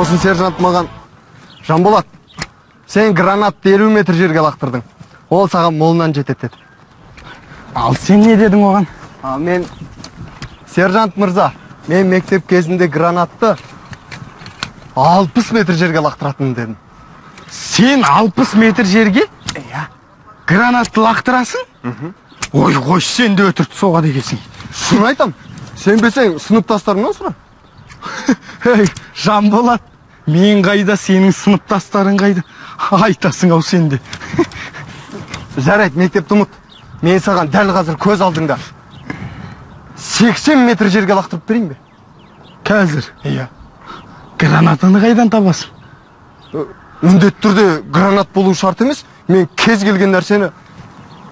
Сосын сержант маған: Жанболат, сен гранатты 50 метр жерге лақтырдың, ол саған молынан жетеді деді. Ал сен не дедің оған? Ал мен: сержант мырза, мен мектеп кезінде гранатты 60 метр жерге лақтыратынмын дедім. Сен 60 метр жерге? Иә. Гранатты лақтырасың? Ой, қой, сен де өтірік соғады екенсің. Шын айтам, сенбесең сыныптастарыңнан сұра. Ей, Жанболат, мен қайда, сенің сыныптастарың қайда? Айтасың ау сен де. Жарайды, мектепті ұмыт. Мен саған дәл қазір көз алдыңда 80 метр жерге лақтырып берейін бе? Қазір? Иә. Гранатаны қайдан табасың? Міндетті түрде гранат болу шарт емес, мен кез келген нәрсені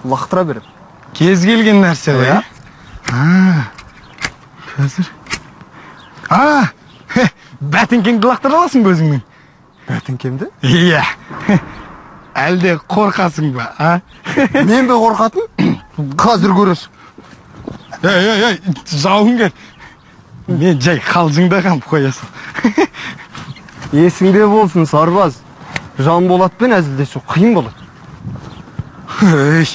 лақтыра беремін. Кез келген нәрсе ғой, а? Қазір. Бәтіңкеңді лақтыра аласың ба өзіңнің? Бәтіңкемді? Иә. Әлде қорқасың ба, а? Мен бе қорқатын? Қазір көресің. Ей, ей, ей, жауынгер. Мен жай қалжыңдағам қоясың. Есіңде болсын, сарбаз. Жанболатпен әзілдесу қиын болады. Ей,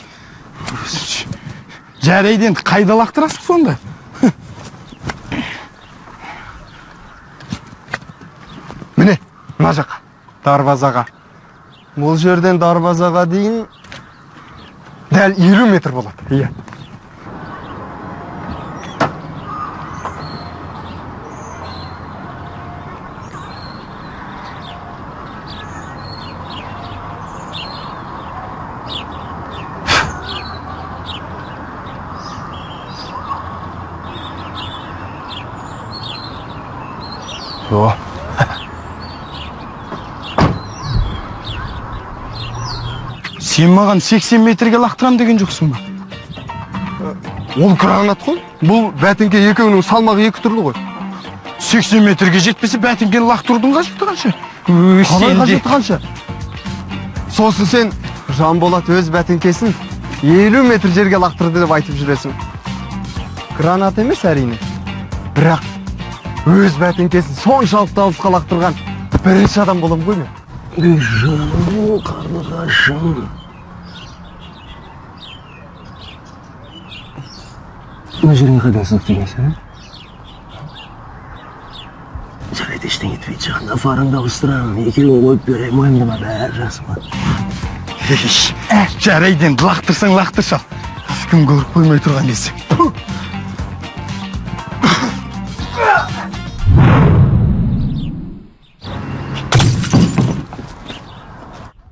жарайды, енді қайда лақтырасың сонда? Міне, мына жаққа, дарбазаға. Бұл жерден дарбазаға дейін дәл 50 метр болады. Иә. О. Сен маған 80 метрге лақтырам деген жоқсың ба? Ол гранат қой. Бұл бәтіңке екеуінің салмағы екі түрлі ғой. 80 метрге жетпесе бәтіңкені лақтырудың қажеті қанша? Қалай қажеті қанша? Сосын сен Жанболат өз бәтіңкесін 50 метр жерге лақтырды деп айтып жүресің. Гранат емес әрине. Бірақ өз бәтіңкесін соншалықты алысқа лақтырған бірінші адам боламын ғой мен. Жаным, қарлығашым. Мына жеріңе қайдан сынық тиген, а? Жарайды, ештеңе етпейді, жақында фарыңды ауыстырамын, екеуін қойып беремін, уайымдама, бәрі жақсы болады. Жарайды, енді лақтырсаң лақтыршы ал. Ешкім көріп қоймай тұрған кезде.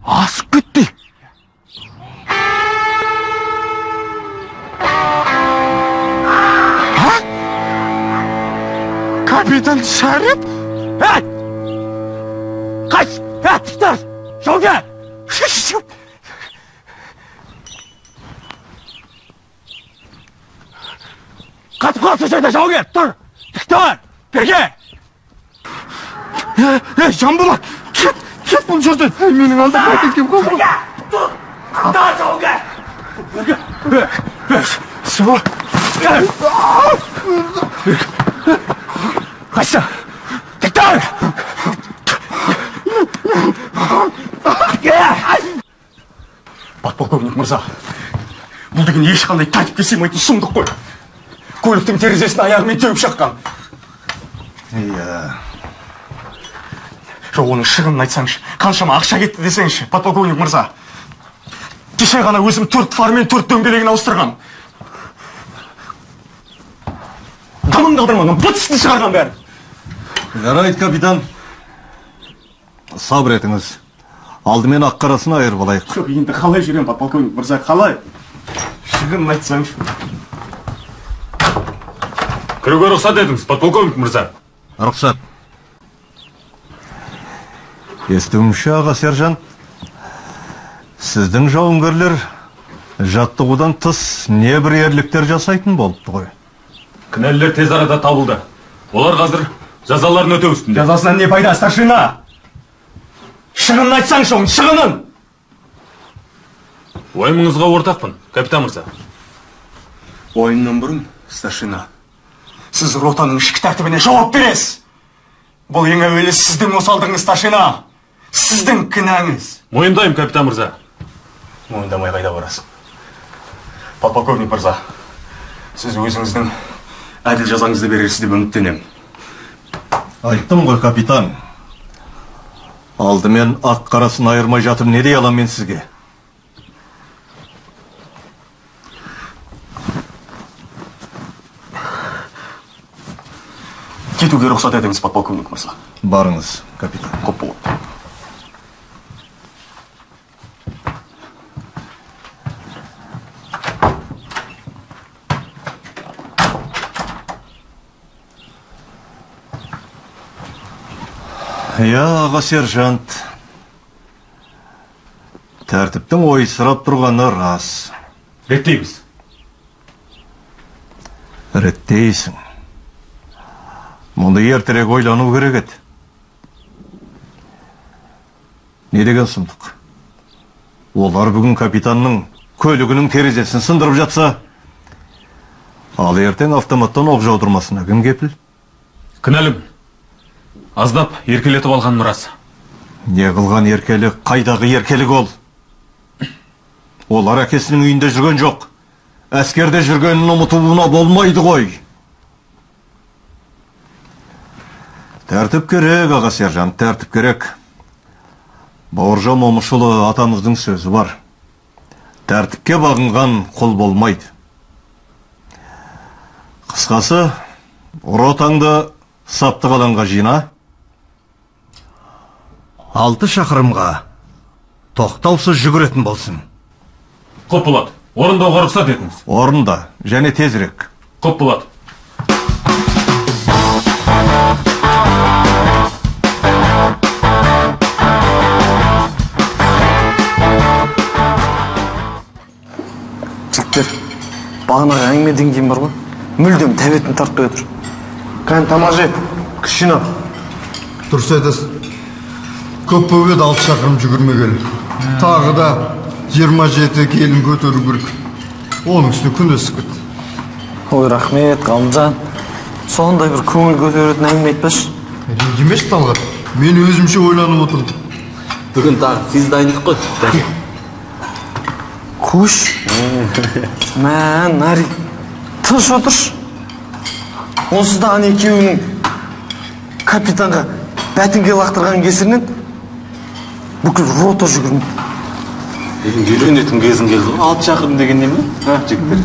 Асып кетті. А? Капитан Шәріп? Әй! Қаш! Әй, тұтар! Жаугер! Қатып қалшы жерде, жаугер! Тұр! Тіктор! Берге! Ей, Жанболат! Кет! Кет бұл жерден! Менің алдым бәтеңкем қалды. Тұр! Тұр, жаугер! Су! Қашшы! Тіктор! Подполковник мырза, бұл деген ешқандай тәртіпке сыймайтын сұмдық қой. Көліктің терезесін аяғымен теуіп шаққан. Иә. Жоқ, оның шығынын айтсаңшы, қаншама ақша кетті десеңші, подполковник мырза. Кеше ғана өзім 4 фар мен 4 дөңгелегін ауыстырғам. Дымын қалдырмаған, быт-шытын шығарған бәрін. Жарайды, капитан. Сабыр етіңіз. Алдымен ақ қарасын айырып алайық. Жоқ, енді қалай жүрем, подполковник мырза, қалай? Шығынын айтсаңшы. Кіруге рұқсат етіңіз, подполковник мырза. Рұқсат. Естуімше, аға сержант, сіздің жауынгерлер жаттығудан тыс небір ерліктер жасайтын болыпты ғой. Кінәлілер тез арада табылды. Олар қазір жазаларын өтеу үстінде. Жазасынан не пайда, старшина? Шығынын айтсаңшы оның, шығынын! Уайымыңызға ортақпын, капитан мырза. Ойыннан бұрын, старшина, сіз ротаның ішкі тәртібіне жауап бересіз. Бұл ең әуелі сіздің осалдығыңыз, старшина. Сіздің кінәңіз. Мойындаймын, капитан мырза. Мойындамай қайда барасың? Подполковник мырза, сіз өзіңіздің әділ жазаңызды берерсіз деп үміттенемін. Айттым ғой, капитан. Алдымен ақ қарасын айырмай жатып не дей алам мен сізге? Кетуге рұқсат етіңіз, подполковник мырза. Барыңыз, капитан. Құп болады. Иә, аға сержант, тәртіптің ойсырап тұрғаны рас. Реттейміз. Реттейсің. Мұнды ертерек ойлану керек еді. Не деген сұмдық? Олар бүгін капитанның көлігінің терезесін сындырып жатса, ал ертең автоматтан оқ жаудырмасына кім кепіл? Кінәлімін. Аздап еркелетіп алғаным рас. Не қылған еркелік, қайдағы еркелік ол? Олар әкесінің үйінде жүрген жоқ. Әскерде жүргенін ұмытуына болмайды ғой. Тәртіп керек, аға сержант, тәртіп керек. Бауыржан Момышұлы атамыздың сөзі бар. Тәртіпке бағынған құл болмайды. Қысқасы, ротаңды саптық алаңға жина. 6 шақырымға тоқтаусыз жүгіретін болсын. Құп болады. Орындауға рұқсат етіңіз. Орында, және тезірек. Құп болады. Жігіттер, бағанағы әңгімеден кейін бар ғой, мүлдем тәбетін тартпай отыр. Кән тамақ жеп, күш жинап. Дұрыс айтасың. Көп болып еді 6 шақырым жүгірмегелі. Тағы да 27 келін көтеру керек. Оның үстіне күн өсіп кетті. Ой, рахмет, Ғалымжан. Сондай бір көңіл көтеретін әңгіме айтпашы. Ренжімеші, Талғат. Мен өзімше ойланып отырдым. Бүгін тағы тез дайындық қой. Қош. Мә, Нарик, тыныш отыршы. Онсыз да ана екеуінің капитанға бәтіңке лақтырған кесірінен бүкіл рота жүгірмейді. Үйренетін кезің келді ғой. 6 шақырым деген неме? Жігіттер.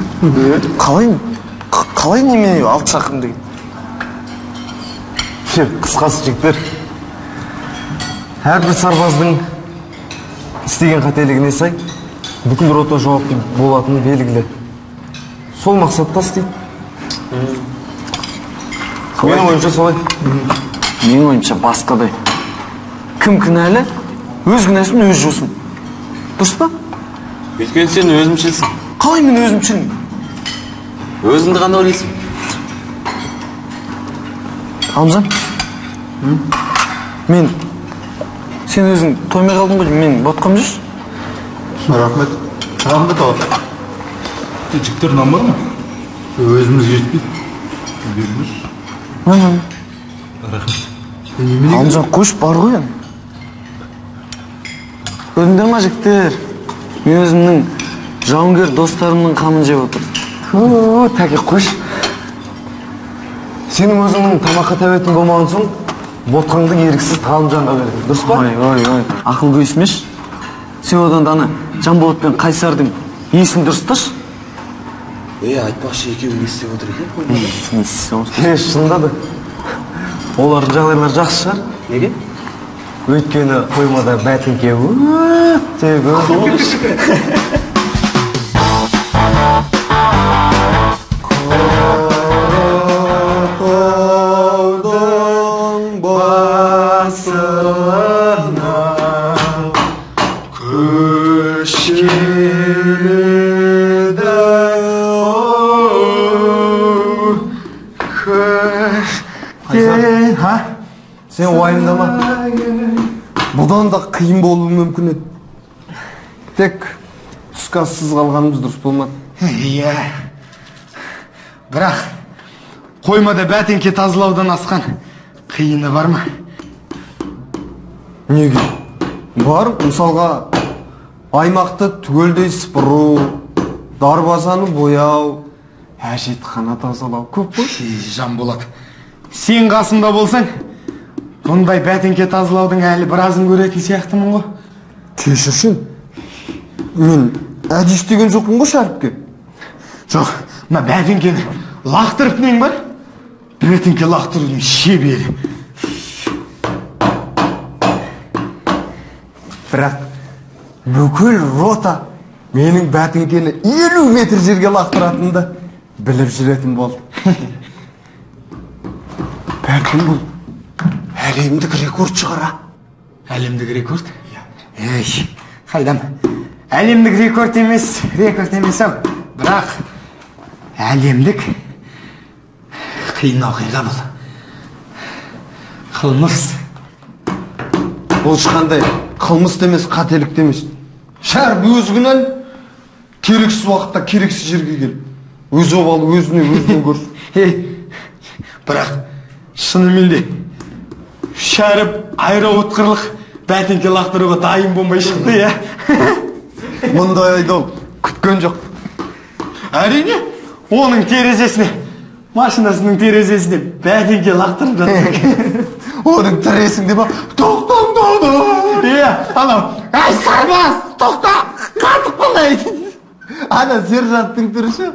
Қалай неме 6 шақырым деген? Қысқасы, жігіттер, әрбір сарбаздың істеген қателігіне сай бүкіл рота жауапты болатыны белгілі. Сол мақсатта істейді. Менің ойымша солай. Менің ойымша басқадай. Кім кінәлі, өз кінәсін өзі жусын. Дұрыс па? Өйткені сен өзімшілсің. Қалай мен өзімшілмін? Өзіңді ғана ойлайсың. Ғалымжан, мен сен өзің тоймай қалдың ғой, мен ботқам жүрші. Рахмет. Рахмет аға. Жігіттер, нан бар ма? Өзімізге жетпейді. Беріңіз. Нан. Рахмет. Ғалымжан, қойшы, бар ғой енді. Көрдіңдер ма, жігіттер? Мен өзімнің жауынгер достарымның қамын жеп отырмын. Ту, тәке, қойшы. Сенің өзіңнің тамаққа тәуетін болмаған соң, ботқаңды еріксіз Ғалымжанға бердің. Дұрыс па? Ой, ой, ой. Ақыл көйсімеші. Сен одан да ана Жанболат пен Қайсардың есін дұрысташы. Айтпақшы, екеуі не істеп отыр екен қоймада? Не істеп? Шынында да. Олардың жағдайлары жақсы шығар. Неге? Өйткені қоймада бәтіңке өте көп. Қаратаудың басына көш келеді, көш. Сен уайымдама. Бұдан да қиын болуы мүмкін еді. Тек түскі ассыз қалғанымыз дұрыс болмады. Иә. Бірақ қоймада бәтеңке тазалаудан асқан Қиыны бар ма? Неге? Бар, мысалға, аймақты түгелдей сыпыру, дарбазаны бояу, әжетхана тазалау көп қой. Жанболат, сен қасымда болсаң, бұндай бәтеңке тазалаудың әлі біразын көретін сияқтымын ғой. Кешіршін, мен әдейі істеген жоқпын ғой Шәріпке. Жоқ, мына бәтеңкені лақтырып нең бар? Бәтеңке лақтырудың шебері. Бірақ бүкіл рота менің бәтеңкені 50 метр жерге лақтыратынымды біліп жүретін болды. Бәлкім бұл әлемдік рекорд шығар, а? Әлемдік рекорд? Ей, қайдам? Әлемдік рекорд емес, рекорд емес ау. Бірақ әлемдік қиын оқиға бұл. Қылмыс. Бұл ешқандай қылмыс та емес, қателік те емес. Шәріп өзі кінәлі, керексіз уақытта керексіз жерге келіп, өз обалы өзіне өзінен көрсін. Ей, бірақ шынымен де Шәріп аэроұтқырлық бәтеңке лақтыруға дайын болмай шықты, иә? Мұндай айдол күткен жоқ. Әрине, оның терезесіне, машинасының терезесіне бәтеңке лақтырып жатыр. Оның тіресіңде ба? Тоқтаңдар! Иә, анау, әй сарбаз, тоқта, қатып қалайын. Ана сержанттың түрі ше?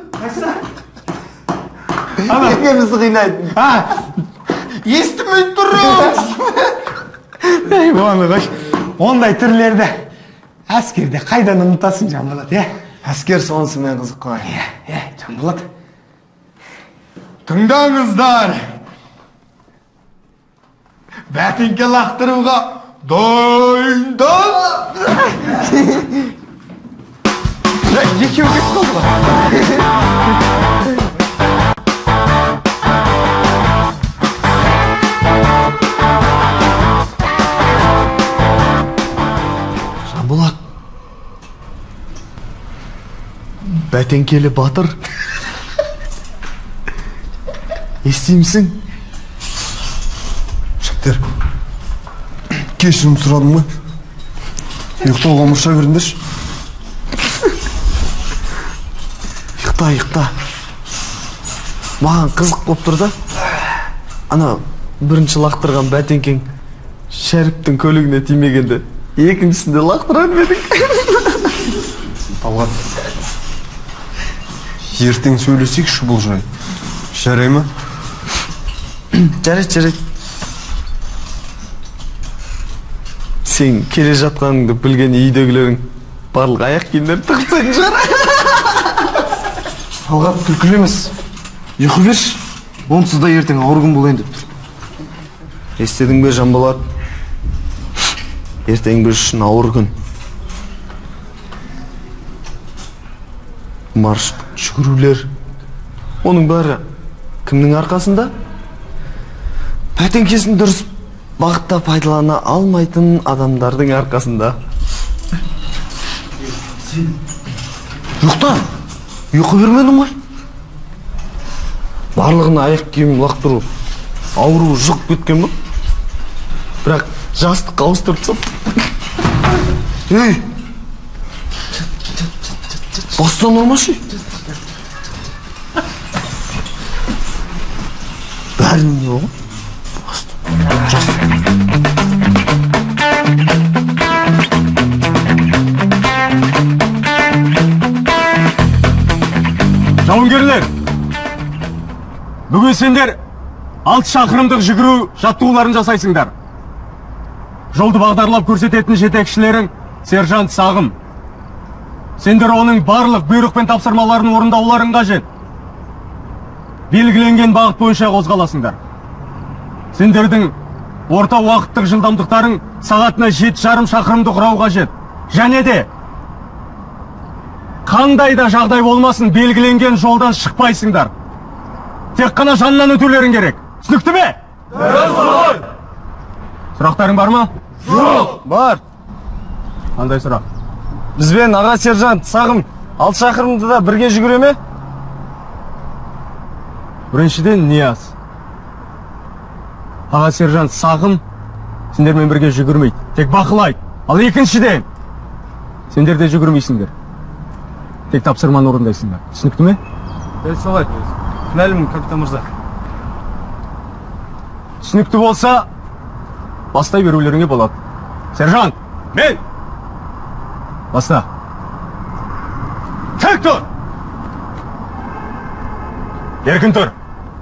Ана екеумізді қинайтын. Естімей тұрмыз. Ей, оны қойшы. Ондай түрлерді әскерде қайдан ұмытасың, Жанболат, иә? Әскер сонысымен қызық қой. Иә, Жанболат. Тыңдаңыздар. Бәтеңке лақтыруға дайындал. Екеуі кетіп қалды ғой. Жанболат, бәтеңкелі батыр, естимісің? Жігіттер, кешірім сұрадым ғой. Ұйықтауға мұрша беріңдерші. Ұйықта, ұйықта. Маған қызық болып тұр да. Ана бірінші лақтырған бәтеңкең Шәріптің көлігіне тимегенде, екіншісінде лақтырар ма едің? Талғат, ертең сөйлесейікші бұл жай. Жарай ма? Жарайды, жарайды. Сен келе жатқаныңды білген үйдегілерің барлық аяқ киімдерін тығып тастайтын шығар. Талғат, күлкілі емес. Ұйқы берші. Онсыз да ертең ауыр күн болайын деп тұр. Естідің бе, Жанболат? Ертең біз үшін ауыр күн. Марштық жүгірулер. Оның бәрі кімнің арқасында? Бәтеңкесін дұрыс бағытта пайдалана алмайтын адамдардың арқасында. Ұйықта, ұйқы бермедің ғой. Барлығына аяқ киім лақтыру ауру жұғып кеткен бе? Бірақ жастық ауыстырып тастап. Ей! Бастан ұрмашы. Бәрінің не болған? Жастық. Жауынгерлер, бүгін сендер 6 шақырымдық жүгіру жаттығуларын жасайсыңдар. Жолды бағдарлап көрсететін жетекшілерің сержант Сағым. Сендер оның барлық бұйрық пен тапсырмаларын орындауларың қажет. Белгіленген бағыт бойынша қозғаласыңдар. Сендердің орта уақыттық жылдамдықтарың сағатына 7,5 шақырымды құрау қажет. Және де қандай да жағдай болмасын белгіленген жолдан шықпайсыңдар. Тек қана жанынан өтулерің керек. Түсінікті ме? Дұрыс. Сұрақтарың бар ма? Жоқ. Бар. Қандай сұрақ? Бізбен аға сержант Сағым 6 шақырымды да бірге жүгіре ме? Біріншіден, Нияз. Аға сержант Сағым сендермен бірге жүгірмейді, тек бақылайды. Ал екіншіден, сендер де жүгірмейсіңдер. Тек тапсырманы орындайсыңдар. Түсінікті ме? Дәл солай. Мәлім, капитан мырза. Түсінікті болса, бастай берулеріңе болады. Сержант, мен! Баста. Тік тұр! Еркін тұр!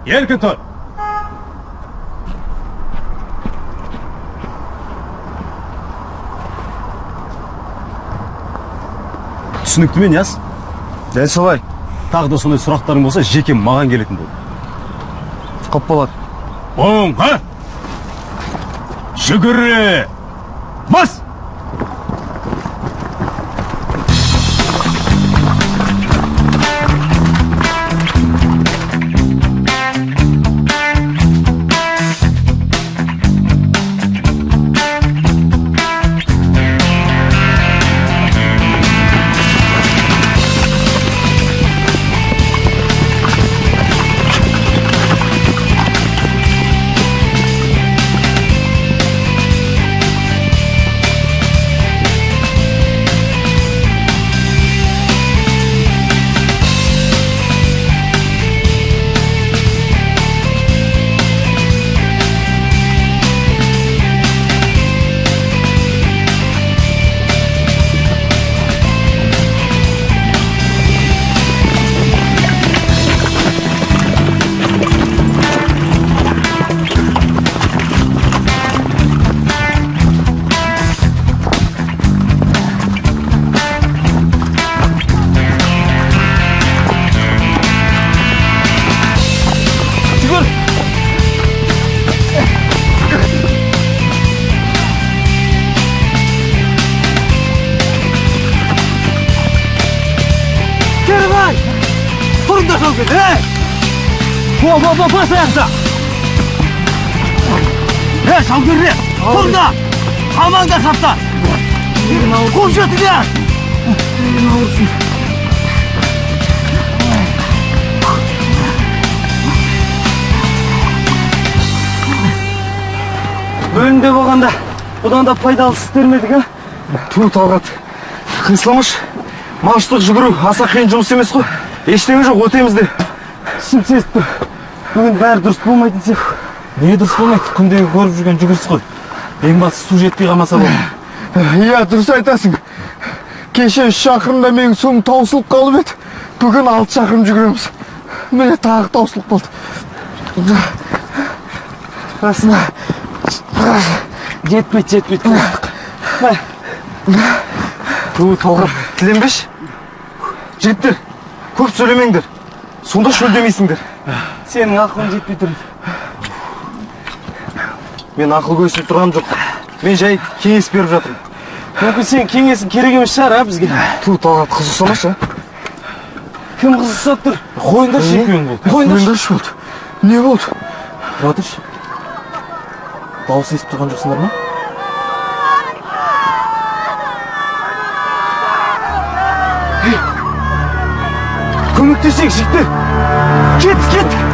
Еркін тұр! Түсінікті ме, Нияз? Дәл солай. Тағы да сондай сұрақтарың болса, жеке маған келетін бол. Қоп болады. Оң, ха? Жүгірі! Бас! Бас аяқта! Жаугерлер! Тұрыңдар! Қалмаңдар сапта! Қуып жетіңдер! Бөлімде болғанда бұдан да пайдалы істер ме едік, а? Ту, Талғат, қыңсыламашы. Малшылық жүгіру аса қиын жұмыс емес қой. Ештеңе жоқ, өтеміз де. Ішім сезіп тұр. Бүгін бәрі дұрыс болмайтын сияқты. Не дұрыс болмайды? Күндегі көріп жүрген жүгіріс қой. Ең бастысы су жетпей қалмаса болды. Иә, дұрыс айтасың. Кеше 3 шақырымда менің суым таусылып қалып еді. Бүгін 6 шақырым жүгіреміз. Міне тағы таусылып қалды. Расында жетпейді, жетпейді. Ту, Талғат, тіленбеші. Жігіттер, көп сөйлемеңдер. Сонда шөлдемейсіңдер. Сенің ақылың жетпей тұр. Мен ақыл көсіп тұрғаным жоқ. Мен жай кеңес беріп жатырмын. Мүмкін сенің кеңесің керек емес шығар, а бізге? Ту, Талғат, қызықсамашы, а? Кім қызықсап тұр? Қойыңдаршы екеуің болды. Қойыңдаршы болды. Не болды? Тұра тұршы. Дауыс естіп тұрған жоқсыңдар ма? Көмектесейік, жігіттер! Кеттік, кеттік!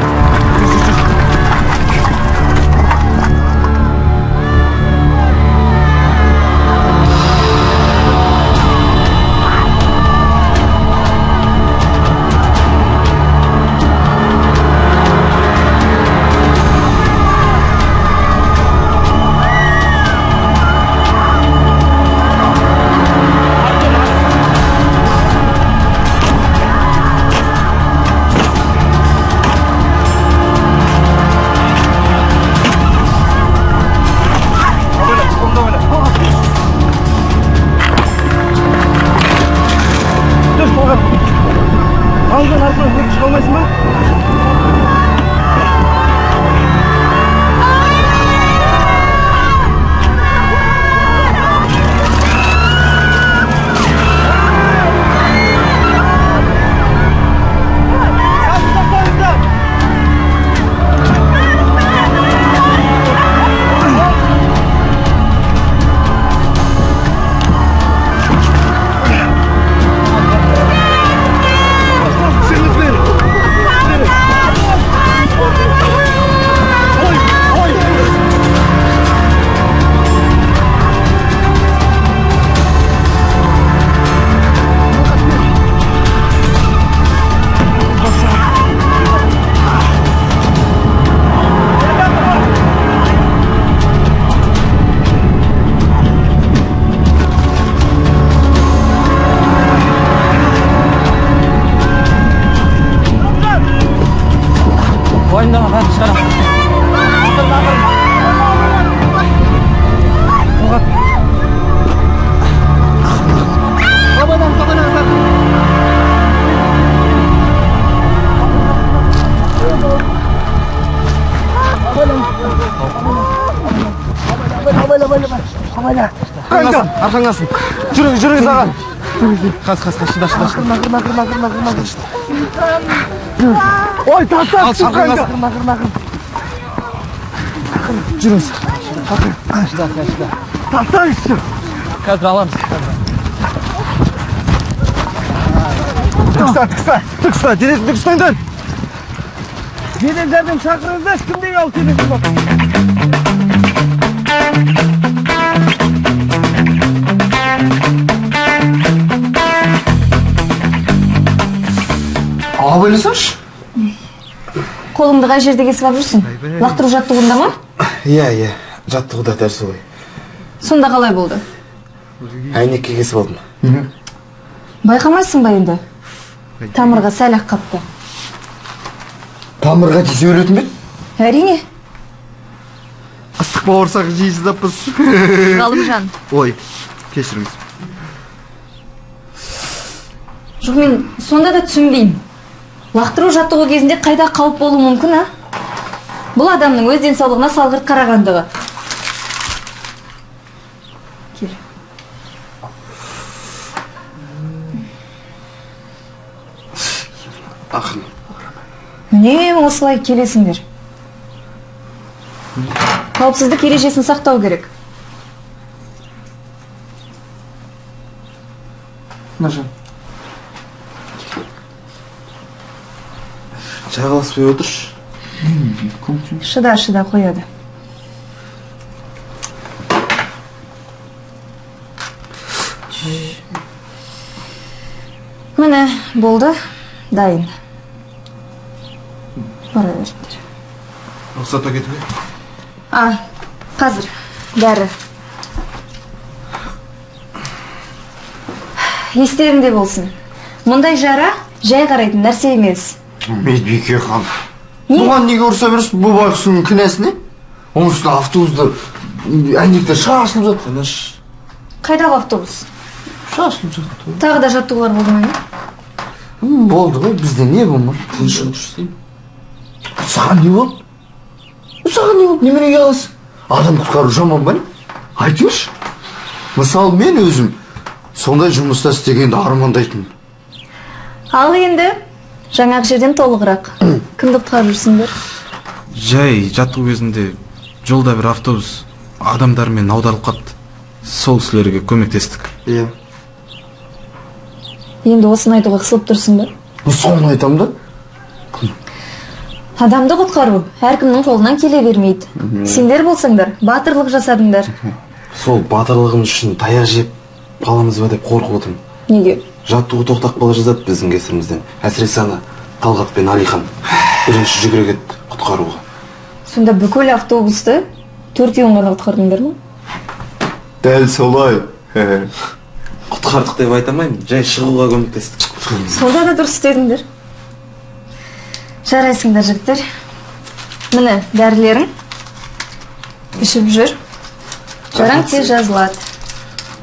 Арқаңдасын. Жүріңіз, жүріңіз аға. Қас, қас, қас, шыда, шыда. Ақырын. Ой, таста, ақырын. Жүріңіз. Шыда, шыда. Тастаңызшы. Қазір аламыз. Түкста, түкста, түкста, денесін түк ұстаңдар. Жедел жәрдем шақырыңыздаршы, кім деген алып келесіз бақ. Абайласаңшы. Қолыңды қай жерде кесіп алып жүрсің? Лақтыру жаттығуында ма? Иә, иә, жаттығуда дәл солай. Сонда қалай болды? Әйнекке кесіп алдым. Байқамайсың ба енді? Тамырға сәл ақ қапты. Тамырға тисе өлетін бе? Әрине. Ыстық бауырсақ жейсіз аппыз. Ғалымжан. Ой, кешіріңіз. Жоқ, мен сонда да түсінбеймін. Лақтыру жаттығу кезінде қайда қауіп болуы мүмкін, а? Бұл адамның өз денсаулығына салғырт қарағандығы. Кел. Ақырын. Үнемі осылай келесіңдер. Қауіпсіздік ережесін сақтау керек. Нажан. Жағаласпай отыршы. Шыда, шыда қояды. Міне, болды, дайын. Бара беріңдер. Рұқсат па кетуге? А, қазір, дәрі. Естеріңде болсын. Мұндай жара жай қарайтын нәрсе емес. Медбике ханым, бұған неге ұрса бересіз? Бұл байғұстың кінәсі не? Оның үстіне автобуста әйнектер шашылып жатыр. Қайдағы автобус? Шашылып жатыр. Тағы да жаттығулар болды ма? Болды ғой, бізде не болмады? Тыныш отыршы деймін. Саған не болды? Саған не болды? Неменеге аласың? Адам құтқару жаман ба не? Айтыңызшы. Мысалы, мен өзім сондай жұмыста істегенді армандайтынмын. Ал енді жаңағы жерден толығырақ. Кімді құтқарып жүрсіңдер? Жай жаттығу кезінде жолда бір автобус адамдармен аударылып қапты. Сол кісілерге көмектестік. Иә. Енді осыны айтуға қысылып тұрсың ба? Соны айтамын да. Адамды құтқару әркімнің қолынан келе бермейді. Сендер болсаңдар, батырлық жасадыңдар. Сол батырлығымыз үшін таяқ жеп қаламыз ба деп қорқып отырмын. Неге? Жаттығу тоқтап қала жазады біздің кесірімізден. Әсіресе ана Талғат пен Алихан бірінші жүгіре кетті құтқаруға. Сонда бүкіл автобусты төртеуін ғана құтқардыңдар ма? Дәл солай. Құтқардық деп айта алмаймын, жай шығуға көмектестік. Сонда да дұрыс істедіңдер. Жарайсыңдар, жігіттер. Міне, дәрілерің. Ішіп жүр. Жараң тез жазылады.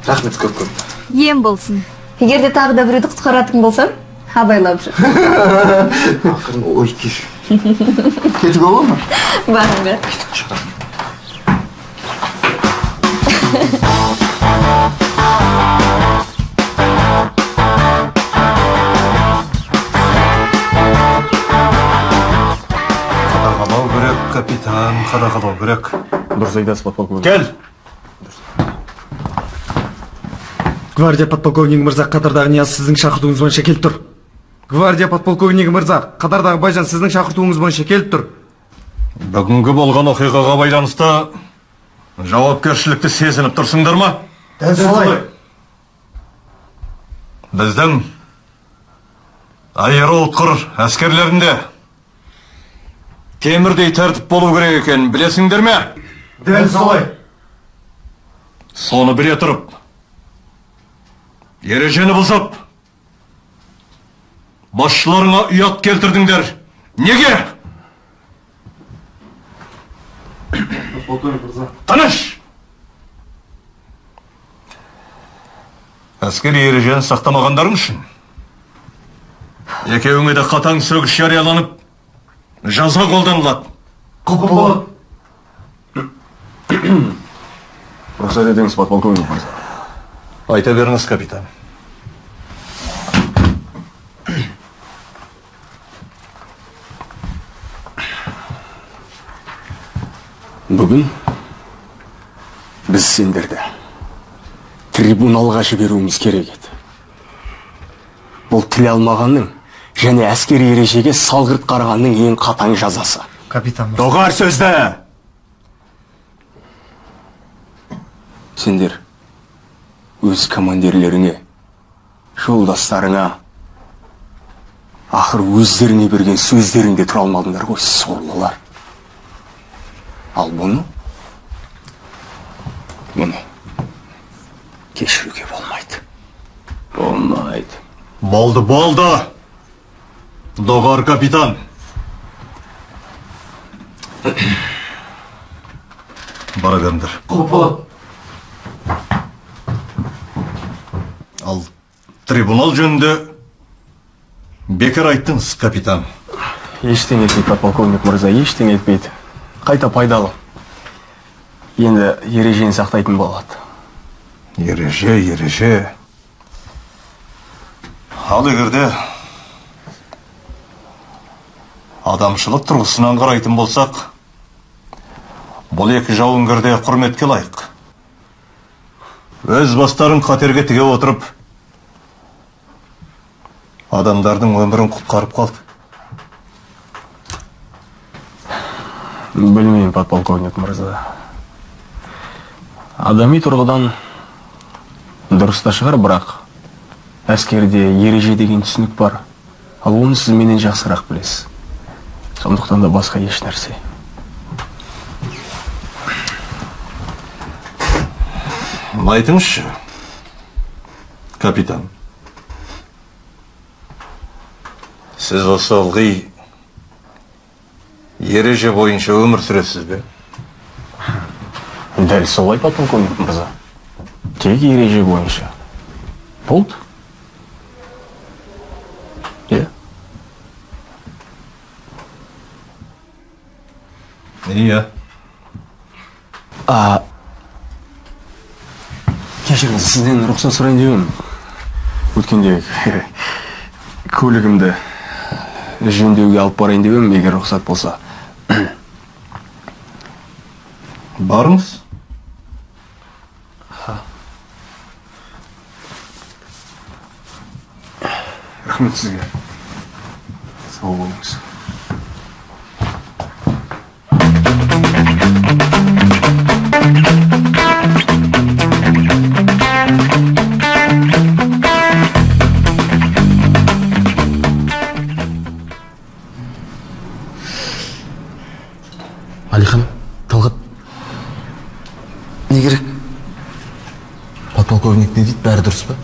Рахмет көп-көп. Ем болсын. Егер де тағы да біреуді құтқаратын болсам, абайлап жүр. Ақырын, ой, кеш. Кетуге бола ма? Барыңдар. Қадағалау керек, капитан, қадағалау керек. Дұрыс айтасыз, подполковник. Кел! Гвардия подполковнигі мырза, қатардағы Нияз сіздің шақыртуыңыз бойынша келіп тұр. Гвардия подполковнигі мырза, қатардағы Байжан сіздің шақыртуыңыз бойынша келіп тұр. Бүгінгі болған оқиғаға байланысты жауапкершілікті сезініп тұрсыңдар ма? Дәл солай. Біздің аэроұтқыр әскерлерінде темірдей тәртіп болу керек екенін білесіңдер ме? Дәл солай. Соны біле тұрып, ережені бұзып, басшыларыңа ұят келтірдіңдер. Неге? Тыныш! Әскери ережені сақтамағандарың үшін екеуіңе де қатаң сөгіс жарияланып, жаза қолданылады. Құп болады. Рұқсат етіңіз, подполковник мырза. Айта беріңіз, капитан. Бүгін біз сендерді трибуналға жіберуіміз керек еді. Бұл тіл алмағанның және әскери ережеге салғырт қарағанның ең қатаң жазасы. Капитан. Доғар сөзді! Сендер өз командирлеріңе, жолдастарыңа, ақыр өздеріңе берген сөздеріңде тұра алмадыңдар ғой, сорлылар. Ал бұны кешіруге болмайды. Болмайды. Болды, болды. Доғар, капитан. Бара беріңдер. Құп. Ал трибунал жөнінде бекер айттыңыз, капитан. Ештеңе етпейді, подполковник мырза, ештеңе етпейді. Қайта пайдалы. Енді ережені сақтайтын болады. Ереже, ереже. Ал егерде адамшылық тұрғысынан қарайтын болсақ, бұл екі жауынгер де құрметке лайық. Өз бастарын қатерге тіге отырып, адамдардың өмірін құтқарып қалды. Білмеймін, подполковник мырза. Адами тұрғыдан дұрыс та шығар, бірақ әскерде ереже деген түсінік бар. Ал оны сіз менен жақсырақ білесіз. Сондықтан да басқа еш нәрсе. Айтыңызшы, капитан. Сіз осы ылғи ереже бойынша өмір сүресіз бе? Дәл солай, подполковник мырза. Тек ереже бойынша. Болды? Иә. Иә. Кешіріңіз, сізден рұқсат сұрайын деп едім. Өткенде көлігімді жөндеуге алып барайын деп едім, егер рұқсат болса. Барыңыз. Рахмет сізге. Сау болыңыз. Алихан, Талғат. Не керек? Подполковник не дейді, бәрі дұрыс па?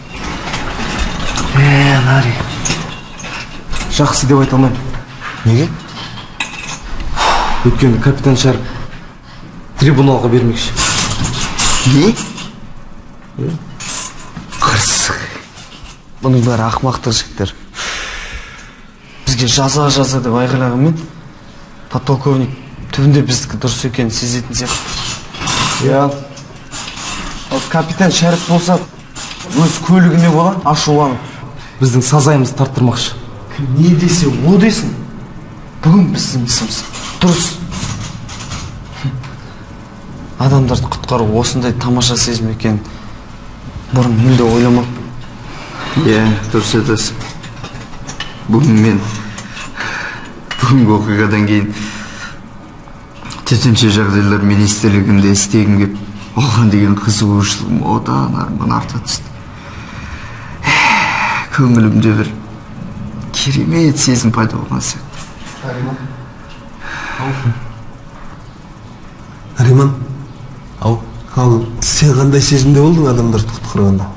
Нари. Жақсы деп айта алмаймын. Неге? Өйткені капитан Шәріп трибуналға бермекші. Не? Қырсық. Бұның бәрі ақымақтық, жігіттер. Бізге жаза-жаза деп айғайлағанмен, подполковник түбінде біздікі дұрыс екенін сезетін сияқты. Иә. Ал капитан Шәріп болса, өз көлігіне бола ашуланып, біздің сазайымызды тарттырмақшы. Кім не десе, о десін. Бүгін біздің ісіміз дұрыс. Адамдарды құтқару осындай тамаша сезім екен бұрын мүлде ойламаппын. Иә, дұрыс айтасың. Бүгін мен бүгінгі оқиғадан кейін төтенше жағдайлар министрлігінде істегім кеп, оған деген қызығушылығым одан арман арта түсті. Көңілімде бір керемет сезім пайда болған сияқты. Нариман, ау, ал сен қандай сезімде болдың адамдарды құтқарғанда?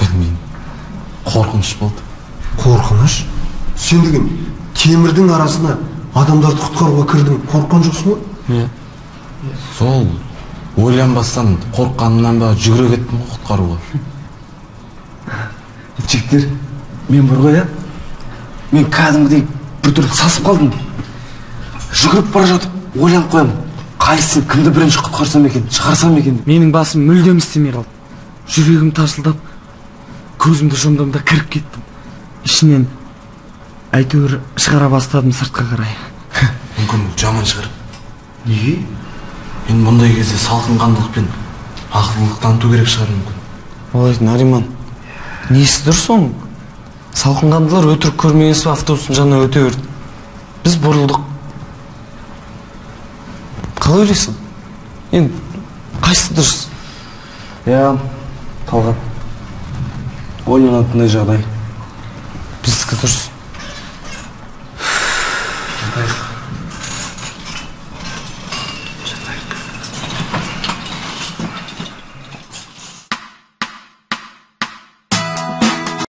Білмеймін. Қорқыныш болды. Қорқыныш? Сен деген темірдің арасына адамдарды құтқаруға кірдің, қорыққан жоқсың ба? Иә. Сол ойланбастан қорыққанымнан ба жүгіре кеттім ғой құтқаруға. Жігіттер, мен бар ғой, мен кәдімгідей біртүрлі сасып қалдым. Жүгіріп бара жатып ойланып қоямын, қайсысын кімді бірінші құтқарсам екен, шығарсам екен деп. Менің басым мүлдем істемей қалды. Жүрегім тарсылдап, көзімді жұмдым да кіріп кеттім. Ішінен әйтеуір шығара бастадым сыртқа қарай. Мүмкін бұл жаман шығар. Неге? Енді мұндай кезде салқынқандылық пен ақылдылық таныту керек шығар мүмкін. Ой, Нариман, несі дұрыс оның? Салқынқандылар өтірік көрмегенсіп автобустың жанына өте берді. Біз бұрылдық. Қалай ойлайсың? Енді қайсысы дұрыс? Иә, Талғат. Ойланатындай жағдай. Біздікі дұрыс.